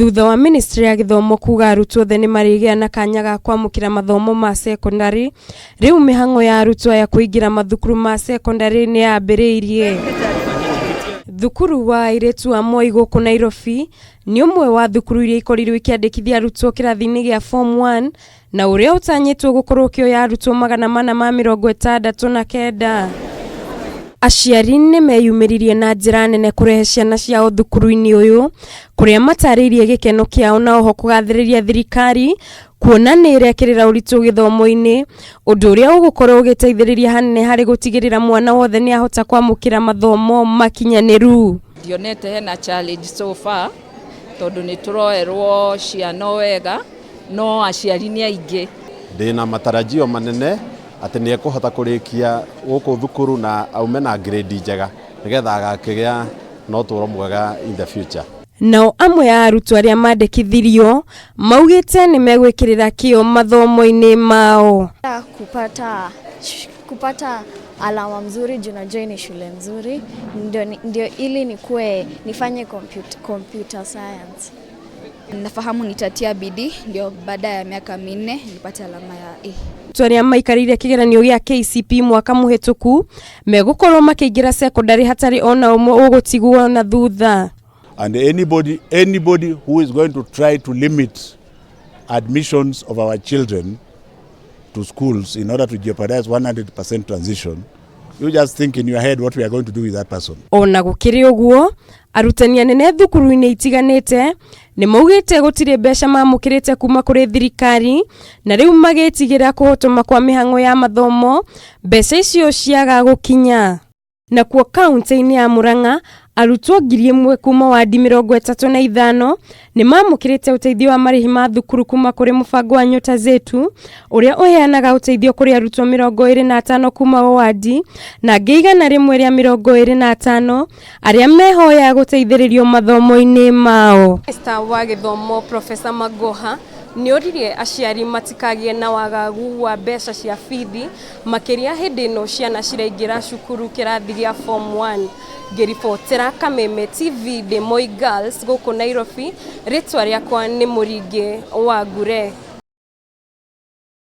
Thutha wa ministry ya gĩthomo kuga arutwo othe nĩ marĩgĩa na kanya ga kwamũkĩra mathomo ma sekondarĩ, rĩu mĩhang'o ya arutwo aya kũingĩra mathukuru ma sekondarĩ nĩ yambĩrĩirie. Thukuru wa airĩtu wa Moi gũkũ Nairobi nĩ ũmwe wa thukuru iria ikorirwo ikĩandĩkithia arutwo kĩrathi-inĩ gĩa form 1 na ũrĩa ũtanyĩtwo gũkorwo ũkĩoya arutwo 469. Aciari nĩ meyumĩririe na njĩra nene kũrehe ciana ciao thukuru-inĩ ũyũ kũrĩa matarĩirie gĩkeno kĩao na oho kũgathĩrĩria thirikari kuona nĩ ĩrekĩrĩra ũritũ gĩthomo-inĩ, ũndũ ũrĩa ũgũkorwo ũgĩteithĩrĩria hanene harĩ gũtigĩrĩra mwana wothe nĩ ahota kwamũkĩra mathomo makinyanĩru. Ndionete hena challenge so far tondũ nĩ tũroerwo ciana wega no aciari nĩ aingĩ. Ndĩna matarajio manene atĩ nĩ ekũhota kũrĩkia gũkũ thukuru na aume na grade njega nĩgetha agakĩgĩa na ũtũũro mwega in the future. Nao amwe a arutwo arĩa mandĩkithirio maugĩte nĩ megwĩkĩrĩra kĩo mathomo-inĩ mao. Kupata alama mzuri juu najua ni shule nzuri ndio ili nikuwe nifanye computer science. Nafahamu nitatia bidii ndio baada ya miaka 4 nipate alama ya A. Arutwo arĩa maikarĩire kĩgeranio gĩa KCPE mwaka mũhĩtũku megũkorwo makĩingĩra sekondarĩ hatarĩ ona ũmwe ũgũtigwo na thutha. And anybody who is going to try to limit admissions of our children to schools in order to jeopardize 100% transition, you just think in your head what we are going to do with that person. Ona gũkĩrĩ ũguo, arutani anene thukuru-inĩ itiganĩte nĩ maugĩte gũtirĩ mbeca mamũkĩrĩte kuma kũrĩ thirikari na rĩu magĩtigĩra kũhotoma kwa mĩhang'o ya mathomo mbeca icio ciaga gũkinya. Nakuo kaunti-inĩ ya Murang'a arutwo 1,000 kuma wadi 35 nĩ mamũkĩrĩte ũteithio wa marĩhi ma thukuru kuma kũrĩ mũbango wa Nyota Zetu ũrĩa ũheanaga ũteithio kũrĩ arutwo 25 kuma o wadi na angĩ 125 arĩa mehoya gũteithĩrĩrio mathomo-inĩ mao. Minista wa gĩthomo Professor Magoha nĩ oririe aciari matikagĩe na wagagu wa mbeca cia bithi makĩria hĩndĩ ĩno ciana ciraingĩra cukuru kĩrathi gĩa form 1. Ngĩribotera Kameme TV ndĩ Moi Girls gũkũ Nairobi, rĩtwa rĩakwa nĩ Mũringĩ wa Ngure.